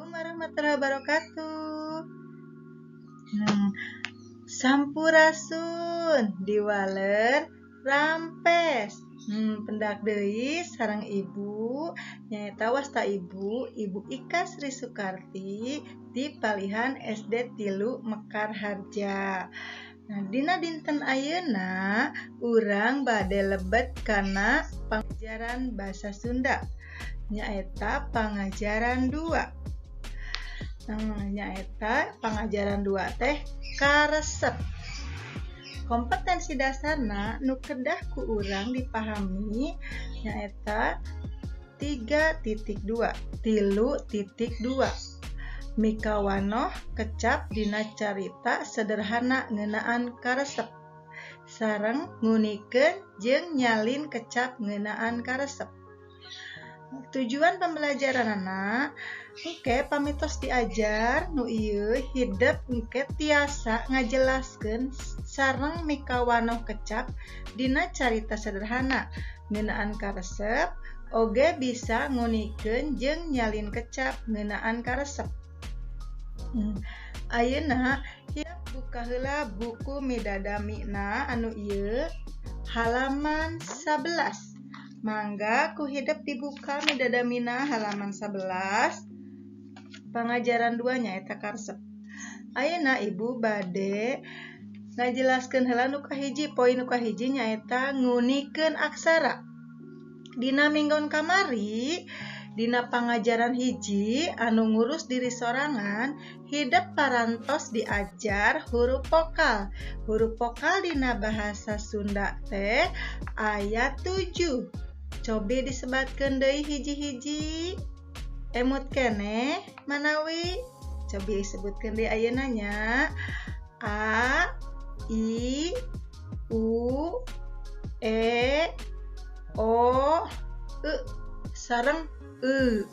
Assalamualaikum warahmatullahi wabarakatuh. Sampurasun diwaler rampes. Pendak deui sareng ibu nyaeta wasta ibu, Ibu Ika Sri Sukarti di Palihan SD 3 Mekar Harja. Nah, dina dinten ayeuna urang bade lebet kana pangajaran basa Sunda. Nyaeta pangajaran 2. Nah, nyaeta pangajaran 2 teh karesep. Kompetensi dasarna nu kedah ku urang dipahami nyaeta 3.2, 3.2. Mikawanoh kecap dina carita sederhana ngeunaan karesep. Sareng ngunikeun jeung nyalin kecap ngeunaan karesep. Tujuan pembelajaranana engke pamitos diajar nu ieu hidep engke tiasa ngajelaskeun sareng mikawanoh kecap dina carita sederhana ngeunaan karesep oge bisa ngunikeun jeung nyalin kecap ngeunaan karesep. Ayeuna hirup buka heula buku Midadamina anu ieu halaman 11. Mangga ku hidep dibuka Midadamina halaman 11. Pangajaran 2 nyaeta karesep. Ayeuna ibu bade ngajelaskeun heula nu kahiji, poin nu kahiji nyaeta ngunikeun aksara. Dina minggon kamari dina pangajaran hiji anu ngurus diri sorangan hidep parantos diajar huruf vokal. Huruf vokal dina bahasa Sunda teh aya 7. Cobi disebatkeun deui hiji-hiji. Emut keneh manawi. Cobi disebutkeun deui ayeuna nya. A, I, U, E, O, E sareng E.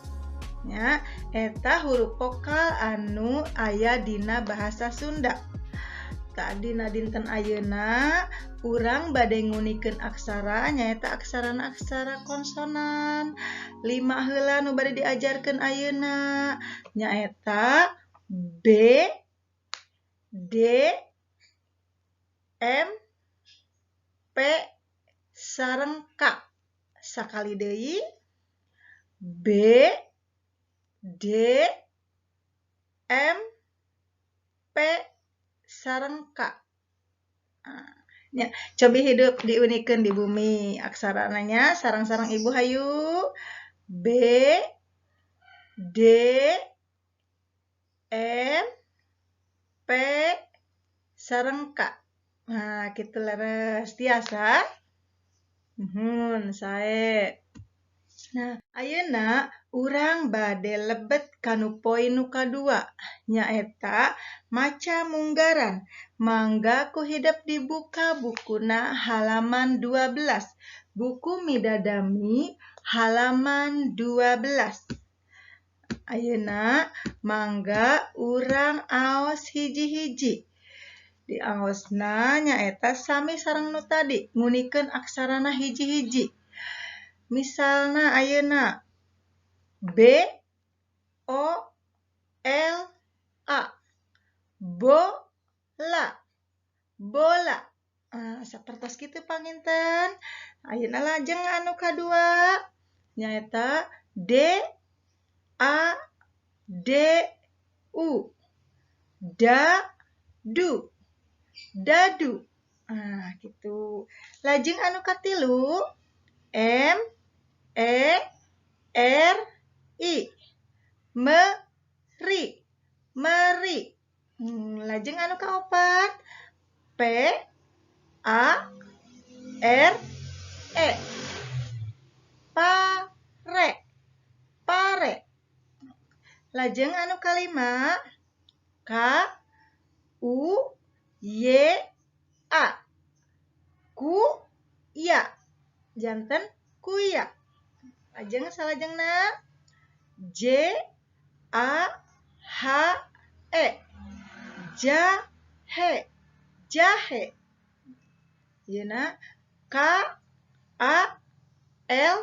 Nya, eta huruf vokal anu aya dina bahasa Sunda. Tadina dinten ayeuna urang bade ngunikeun aksara nyaeta aksarana aksara konsonan. 5 heula nu bade diajarkeun ayeuna nyaeta B, D, M, P sareng K. Sakali deui B, D, M, P sareng K. Nah, ya, cobi hidup diunikeun di bumi aksarana nya sareng-sareng ibu hayu. B, D, M, P sareng K. Nah, kitu leres tiasa. Nuhun sae. Nah, ayeuna urang bade lebet kanu poin nu kadua nyaeta maca munggaran. Mangga ku hidep dibuka bukuna halaman 12. Buku Midadami halaman 12. Ayeuna mangga urang aos hiji-hiji. Diaosna nyaeta sami sareng nu tadi ngunikeun aksarana hiji-hiji. Misalna ayeuna B, O, L, A, bola, bola. Nah, sapertos kitu panginten. Ayeuna lajeng anu kadua nyaeta D, A, D, U, da, du, dadu. Nah, kitu. Lajeng anu katilu M, E, R, I, meri, meri. Lajeng anu kaopat P, A, R, E, pare, pare. Lajeng anu kalima K, U, Y, A, ku, ya, janten kuya. Lajeng salajengna J, A, H, E, jahe, jahe. Yeuna K, A, L,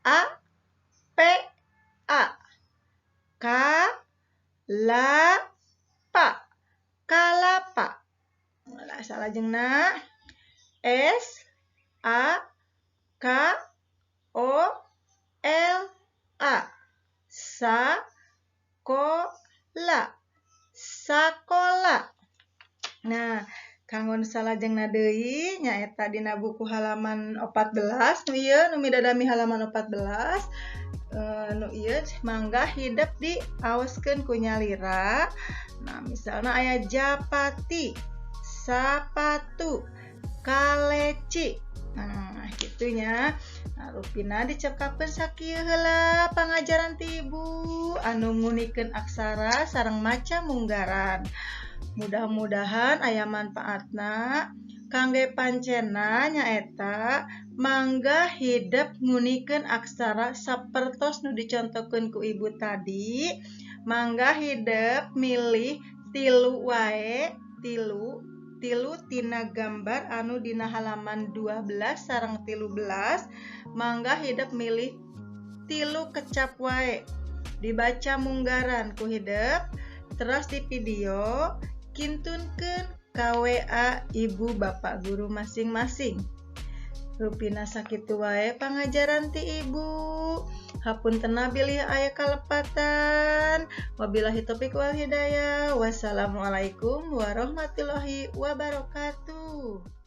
A, P, A, K, la pa, kalapa. Nah, salajengna S A K O L A, sa ko la, sakola. Nah, kanggo salajengna deui nyaeta dina buku halaman 14 nu ieu nu midadami halaman 14 nu ieu mangga hidep diaoskeun ku nyalira. Nah, misalna aya japati, sapatu, kaleci. Nah, gitunya. Nah, rupina dicekapkeun sakieu heula pangajaran ti ibu anu ngunikeun aksara sareng maca munggaran. Mudah-mudahan aya manfaatna kangge pancena nyaeta mangga hidep ngunikeun aksara sapertos nu dicontohkeun ku ibu tadi. Mangga hidep milih tilu wae, tilu tina gambar anu dina halaman 12 sareng 13. Mangga hidep milih tilu kecap wae, dibaca munggaran ku hidep, terus di video kintunkeun ka WA ibu bapak guru masing-masing. Rupina sakitu wae pangajaran ti ibu. Hapuntenna bilih aya kalepatan. Wabillahi taufik wal hidayah. Wassalamualaikum warahmatullahi wabarakatuh.